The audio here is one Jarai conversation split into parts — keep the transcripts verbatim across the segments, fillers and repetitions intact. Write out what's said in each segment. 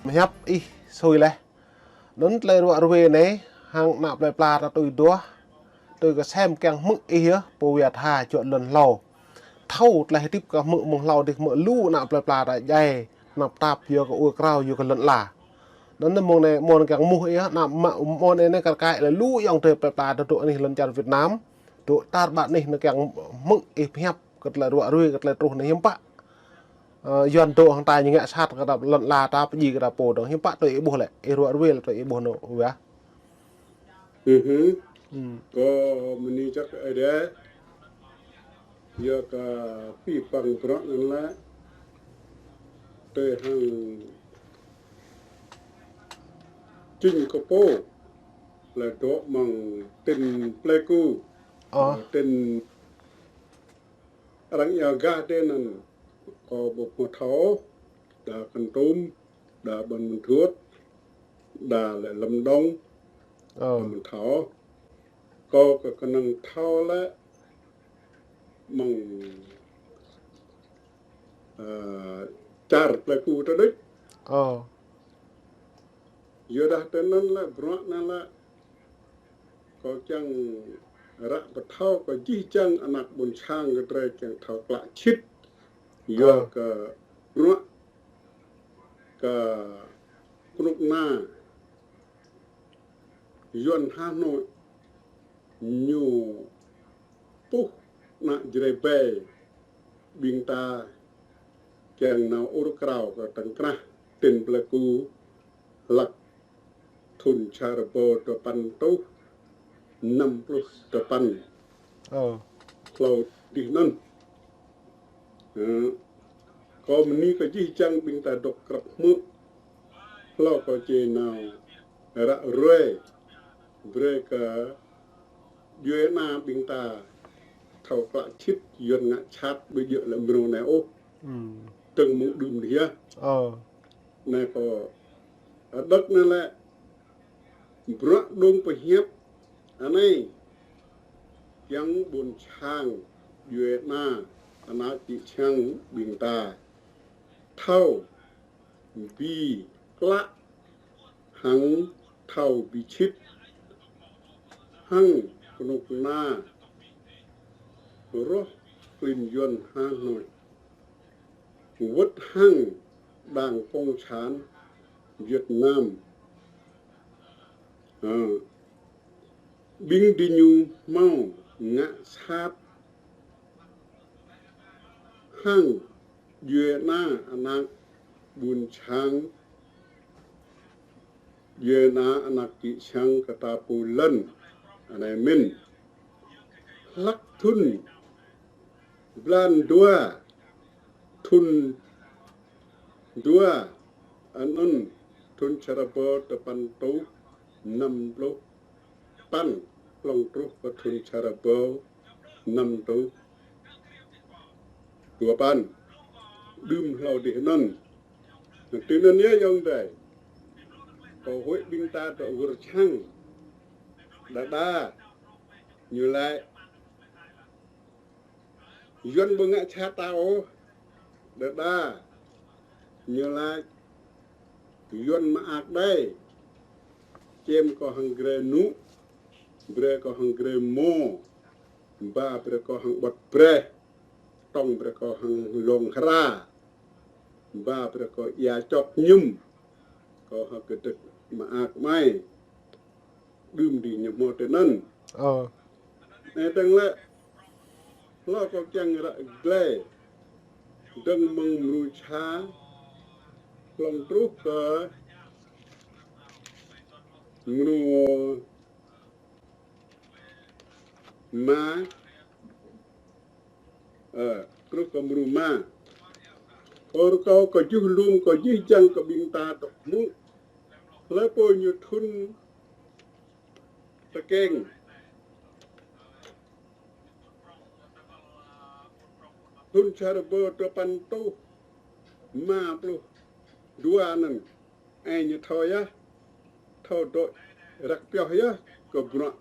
Hiăp ih sui laih. Anŭn tơlơi ruă ruê anai, hăng ană plơi pla ta tui duah, tui kơsem kiăng hmư̆ ih yơh, pô wia tha juă lŏn hlâo. Thâo tơlơi hơdip kơ hmư̆ mơ̆ng hlâo dih hmư̆ lu ană plơi pla ta djai, tơnap tap yua kơ ur krao yua kơ lŏn ala. Anŭn mơ̆ng anai mơ̆n kiăng hmư̆ ih yơh, ană mă mơ̆n anai kar kaĭ lĕ lu ayŏng adơi plơi pla ta dŏ anih lŏn čar Việt Nam, dŏ tar ƀar anih anai kiăng hmư̆ ih pơhiăp kơ tơlơi ruă ruê kơ tơlơi truh anai hiư̆m pă. Ơ, Yuan dŏ hăng ta ñu ngă sat kơ ta lŏn ala ta pơjing kơ ta pô dong hiư̆m pă tui ih ƀuh lĕ, ih ruă ruê lĕ tui ih ƀuh anŭn wah. Ư hưm. Ư. Kâo bơni jăk Ơi Adai. Yua kơ pơpŭ pơang bruă anŭn lĕ tui hăng čing kơ pô lĕ dŏ mơ̆ng tỉnh Pleiku. Ơ. Tỉnh arăng ia gah tơ anŭn kâo ƀu hmâo thâo, đa Kon Tum, đa Buôn Ma Thuột, đa lĕ Lâm Đồng, ơ, ƀu hmâo thâo. Kâo kơ kơnơ̆ng thâo lĕ mơ̆ng, ơ, čar Pleiku ta đôč. Ơ. Yua dah tơ anŭn lĕ bruă anŭn lĕ kâo kiăng ră pơthâo kơ jih jang ană ƀôn sang kơ drơi kiăng thâo klă sĭt. Yua, ơ, kơ bruă kơ kơnuk kơna Yuan Hà Nội ñu puh ană Jrai ƀing ƀing ta kiăng nao ur krao kơ tơ̆ng krah tỉnh Pleiku hlăk thŭn sa rơbâo dua păn rơtuh năm pluh dua păn. Ơ. Hlâo dih anŭn. Ơ. Kâo bơni kơ jih jang ƀing ta dŏ krăp hmư̆. Hlâo kâo či nao ră ruai brơi kơ djuai ania ƀing ta thâo klă sĭt Yuan ngă sat ƀu djơ̆ lĕ mrâo anai ôh. Ư. Tơ̆ng mơ̆ng đưm dih yơh. Ơ. Anai kâo, ơ, đŏk anai lĕ bruă dong pơhiăp anai kiăng ƀôn sang djuai ania ană čư̆ čhiăng ƀing ta thâo bi klă hăng thâo bi sĭt hăng kơnuk kơna rŏh klin Yuan Hà Nội wơ̆t hăng Đảng Cộng sản Việt Nam. Ơ, ƀing gơñu hmâo ngă sat hăng djuai ania ană ƀôn sang, djuai ania ană čư̆ čhiăng kơ ta pô lŏn anai mơ̆n. Hlăk thŭn blan dua, thŭn dua, anŭn thŭn sa rơbâo dua păn rơtuh năm pluh păn, hlŏng truh kơ thŭn sa rơbâo năm rơtuh dua păn. Đưm hlâo dih anŭn. Tui anŭn yơh ayŏng adơi. Kâo huĭ ƀing ta dŏ wơr čang. Đơđa ñu laĭ Yuan ƀu ngă sat ta ôh. Đơđa ñu laĭ Yuan mơak đơi. Čem kâo hăng grê nŭ, brơi kâo hăng grê mô, ba brơi kâo hăng ƀŏt breh, tŏng brơi kâo hăng lông hra, ba brơi kâo ia čŏk ñŭm, kâo hăng kơdơ̆k mơak mai. Đưm dih ñu hmâo tui anŭn. Ơ. Anai tơ̆ng lĕ, hlâo kâo kiăng ră glai dơ̆ng mơ̆ng mrô sa, hlŏng truh kơ mrô ma, ơ, truh kơ mrô ma. Kâo rơkâo kơ juh lŏm kơ jih jang kơ ƀing ta dŏ hmư̆. Hlơi pô ñu thŭn tơkeng. Thŭn sa rơbâo dua păn rơtuh ma pluh dua anŭn. Ơ, ñu thâo yơh. Thâo dŏ răk pioh yơh kơ bruă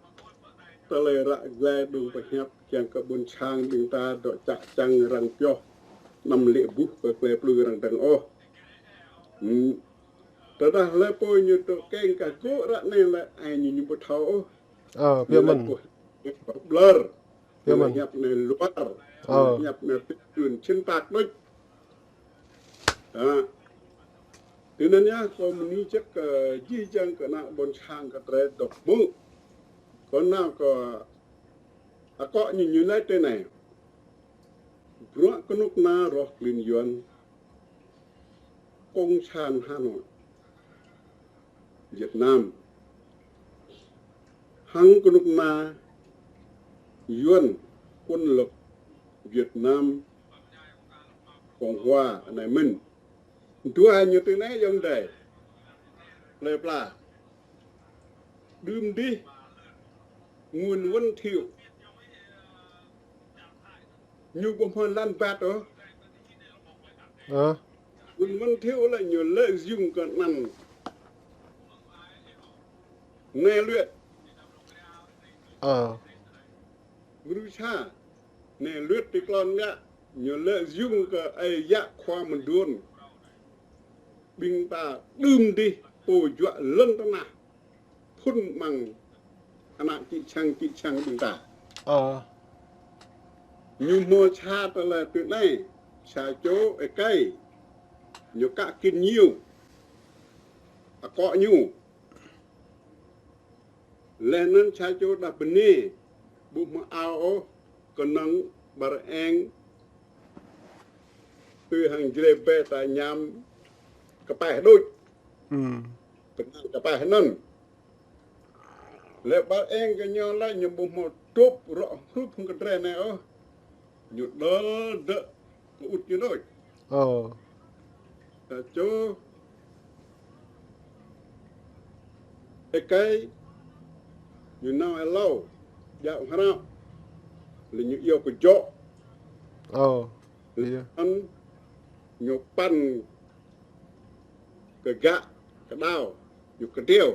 tơlơi ră glai dong pơhiăp kiăng kơ ƀôn sang ƀing ta dŏ čă čang răng pioh. Anăm lê̆ ƀuh kơ glai plư răng dơ̆ng ôh. Hm. Tơdah lĕ pô ñu tŏ keng kah gŭ ră anai lĕ ai ñu ñu ƀu thâo ôh. Ơ, biă mơ̆n. Ñu lĕ pô ƀlŏr. Biă mơ̆n. Ñu lĕ hiăp anai luar. Ơ. Ñu lĕ hiăp anai tuyên truyền xuyên tạc đôč. Ơ. Tui anŭn yơh, kâo mơni čĕk kơ jih jang kơ ană ƀôn sang kơ drơi dŏ hmư̆. Kâo nao kơ akŏ ñu ñu laĭ tui anai. Bruă kơnuk kơna roh klin Yuan Cộng sản Hà Nội, Việt Nam. Hăng kơnuk kơna Yuan, quân lực Việt Nam Cộng hòa anai mơ̆n. Dua ñu tui anai yơh đơi. Plơi pla. Đưm đih Nguyễn Văn Thiệu. Ñu ƀu hmâo lăn bát ôh. Ơ. Nguyễn Văn Thiệu lĕ ñu lợi dụng kơ anăn. Nê luyện. Ơ. Mrư sa. Nê luyện ti klon ngă. Ñu lợi dụng kơ ai yă khua mơduôn. Ƀing ta đưm đih pô juă lŏn tơnah. Phŭn mơ̆ng ană čĭ čang čĭ čang ƀing ta. Ơ. Ñu hmâo sa tơlơi tui anai, sa čô êkei. Ñu kă kĭn ñu. Akŏ ñu. Laih anŭn sa čô đah bơni, ƀu hmâo ao ôh, kơnơ̆ng ƀar eng, tui hăng Jrai ƀe ta ñam kơpaih đôč. Hmm. Kơnơ̆ng kơpaih anŭn. Lĕ ƀar eng kơ ñu lĕ ñu ƀu hmâo tŭp rŏ hrup hăng kơ drơi anai ôh. Ñu đơl dơ̆ kơ ŭt ñu đôč. Ơ. Sa čô êkei ñu nao êlâo, djă̱ hrăp. Lĕ ñu iâu kơ jŏ. Ơ. Lĕ anŭn ñu păn kơ gak, kơ đao, ñu kơtiâo.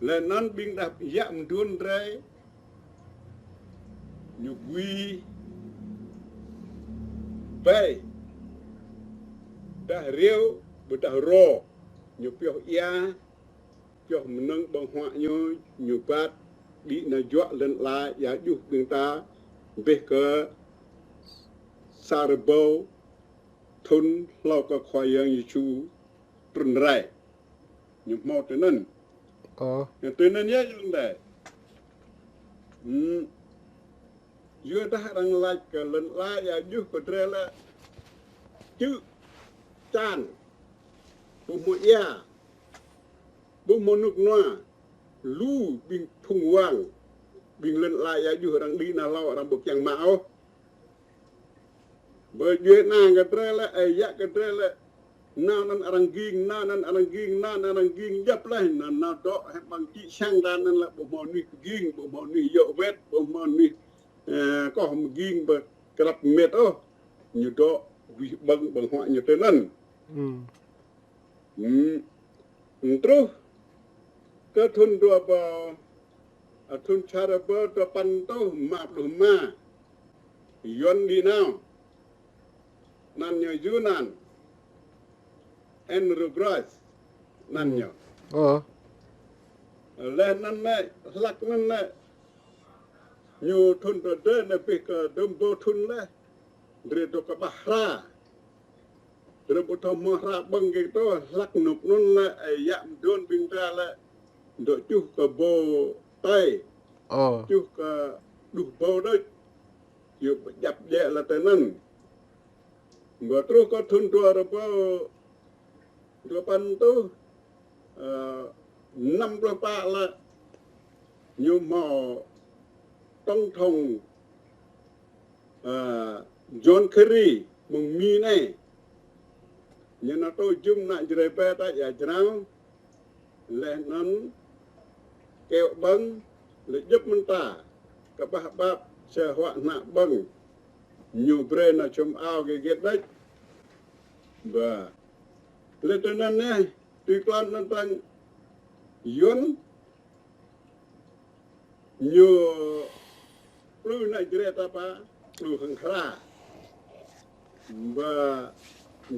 Laih anŭn ƀing đah yă mơduôn drơi, ñu gui ƀai, đah riu, ƀôdah ro, ñu pioh ia, pioh mơnơ̆ng ƀơ̆ng huă ñu, ñu bat, đĭ nao juă lŏn ala ia juh ƀing ta, ƀĕ kơ sa rơbâo thŭn hlâo kơ Khua Yang Yêsu trŭn rai. Ñu hmâo tui anŭn. Ơ. Ñu tui anŭn yơh yơh đơi. Hmm. Yua dah arăng laĭ kơ lŏn ala ia juh kơ drơi lĕ čư̆ čan. Ƀu hmâo ia. Ƀu hmâo rơnŭk rơnua. Lu ƀing phung wang. Ƀing lŏn ala ia juh arăng đĭ nao hlâo arăng ƀu kiăng mă ôh. Ƀơi djuai ania kơ drơi lĕ, ai yă kơ drơi lĕ. Nao anŭn arăng ging, nao anŭn arăng ging, nao anŭn arăng ging, djŏp laih, nao, nao dŏ, hĕ ƀăng čĭ čang đa anŭn lĕ, ƀu hmâo anih ging, ƀu hmâo anih yŏ wĕt, ƀu hmâo anih, ơ, koh mơging, ƀu krăp mĕt ôh. Ñu dŏ, wih ƀơ̆ng, ƀơ̆ng huă ñu tui anŭn. Hmm. Hmm. Truh kơ thŭn dua rơbâo, ơ, thŭn sa rơbâo dua păn rơtuh rơma pluh rơma. Yuan đĭ nao. Anăn ñu Yunan. Enrubras. Anăn ñu. Ơ. Laih anŭn lĕ, hlăk anŭn lĕ. Ñu thŭn tơdơi anai ƀĕ kơ dŭm rơbâo thŭn laih. Drơi dŏ kơƀah hra. Drơi ƀu thâo hmâo hra ƀơ̆ng kơ tơ, hlăk rơnŭk anŭn lĕ, ai yă mơduôn ƀing ta lĕ. Dŏ čuh kơ ƀâo tai. Ơ. Čuh kơ đuh ƀâo đôč. Yua pơdjăp djĕ lĕ tui anŭn. Ƀơi truh kơ thŭn dua rơbâo dua păn rơtuh, ơ, năm pluh pă lĕ ñu hmâo tổng thống, ơ, John Kerry mơ̆ng Mi anai. Ñu nao tui jum ană Jrai ƀe ta ia jrao. Laih anŭn kơyâo ƀơ̆ng, lĕ djŏp mơta, kơƀah ƀap, sa huă ană ƀơ̆ng. Ñu brơi nao čum ao gơgĕt đôč. Ƀă. Lĕ tui anŭn yơh, tui klon anŭn tơ̆ng Yuan, ñu plư ană Jrai ta pă, plư hăng hra. Ƀă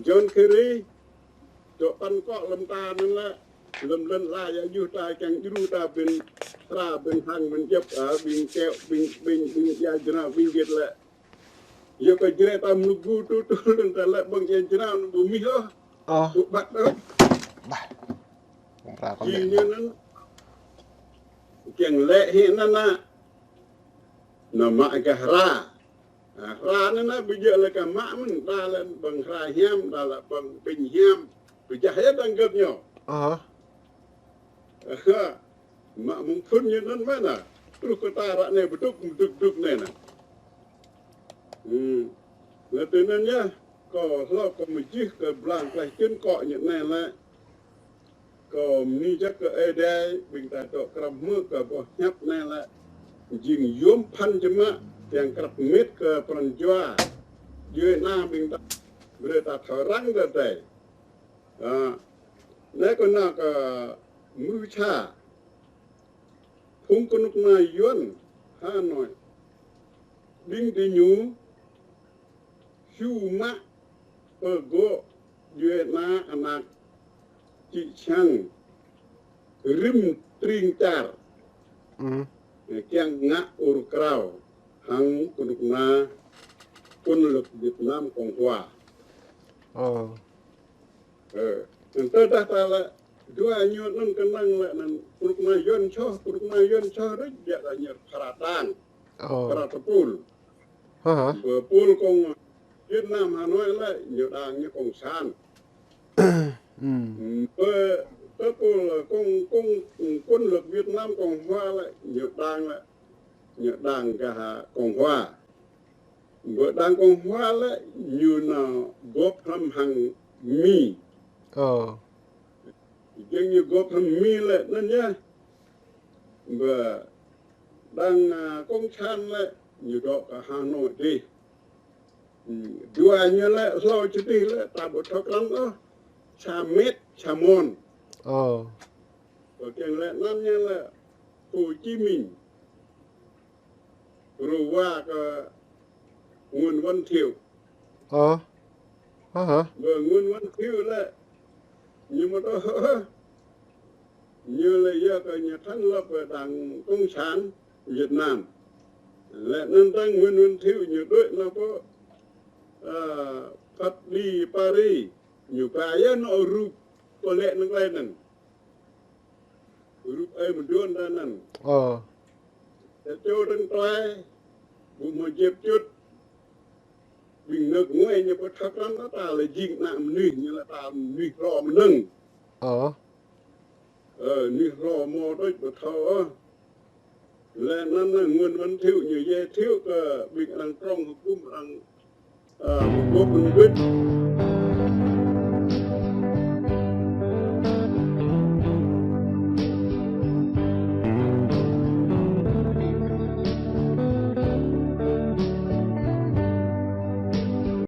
John Kerry, Čŏk păn kŏ lăm ta anŭn lĕ. Lăm lŏn la ia juh ta kiăng djru ta ƀing hra, ƀing hăng, ƀing djŏp, a, ƀing keo, ƀing, ƀing, ƀing ia jra, ƀing git lĕ. Yua kơ jrĕ ta mluk gu tu tu lŏn ta lĕ ƀơ̆ng ia jra anŭn ƀu mih ôh. Ơ. Ƀu ƀăt ôh. Bah. Ƀơ̆ng hra kơ Jing lĕ. Ñu anŭn. Kiăng lĕ hĭ anŭn anŭn. Anŭn mă gah hra. A, hra anŭn anŭn ƀu djơ̆ lĕ kơ mă mơ̆n, đa lĕ ƀơ̆ng hra hiam, đa lĕ ƀơ̆ng ƀing hiam. Pơjah ia đang gơ̆p ñu. Ơ. Aha. Mă mơ̆ng phŭn ñu anŭn mơ̆n anŭn. Truh kơ ta ră anai pơdŭk, pơdŭk, pơdŭk anai anŭn. Hmm. Lĕ tui anŭn yơh, kâo hlâo kơ mơjih kơ blang klaih čun kŏ ñu anai lĕ. Kâo bơni jăk kơ Ơi Adai, ƀing ta dŏ krăp hmư̆ kơ boh hiăp anai lĕ. Jing yôm phăn čơmă, kiăng krăp mĭt kơ pran jua. Djuai ania ƀing ta, brơi ta thâo răng tơdơi. A, anai kâo nao kơ mrô sa. Phung kơnuk kơna Yuan Hà Nội. Ƀing gơñu hyu mă pơgŏ djuai ania anak čư̆ čhiăng rĭm tring čar. Ư. Kiăng ngă ur krao hăng kơnuk kơna Quân lực Việt Nam Cộng Hòa. Ơ. Ơ, tơdah ta lĕ dua ñu anŭn kơnang lĕ anŭn kơnuk kơna Yuan čŏh, kơnuk kơna Yuan čŏh rĭm biă kơ ñu phara đang. Ơ. Phara tơpul. Hă hă. Bơ pul kông Việt Nam Hà Nội lĕ ñu đang ñu cộng sản. Ư. Bơ tơpul kông, kông, Quân lực Việt Nam Cộng Hòa lĕ ñu đang lĕ ñu đang gah Cộng Hòa. Bơ đang Cộng Hòa lĕ ñu nao gŏp hrăm hăng Mi. Ơ. Jing ñu gŏp hrăm Mi lĕ anŭn yơh. Bơ đang, a, cộng sản lĕ ñu dŏ kơ Hà Nội dih. Ư, dua ñu lĕ hlâo čơdih lĕ ta ƀu thâo krăn ôh. Sa Mĕt, sa Mon. Ơ. Bơ kiăng lĕ anŭn ñu lĕ Hồ Chí Minh. Rơwa kơ Nguyễn Văn Thiệu. Ơ. Hă hă. Bơ Nguyễn Văn Thiệu lĕ ñu mơ̆ tơ hơ hơ. Ñu lĕ yua kơ ñu thành lập đang cộng sản Việt Nam. Lĕ anŭn đang Nguyễn Văn Thiệu ñu đuaĭ nao pơ, a, Pháp đi Paris. Ñu ba ia nao rup pơ lĕ anŭn lĕ anŭn. Rup ơi mơduôn ta anŭn. Ơ. Ta čô trăng tuai, ƀu hmâo jep čut. Ƀing nơ̆k nguai ñu pơthâo krăn ta lĕ jing ană mơnuih, ñu lĕ ta mơnuih hlô mơnơ̆ng. Ơ. Ơ, mơnuih hlô mơ̆ đôč pơthâo ôh. Lĕ anŭn anŭn Nguyễn Văn Thiệu ñu giới thiệu kơ ƀing arăng trong hơkŭm arăng, ơ, pơgŏp pơnguĭt.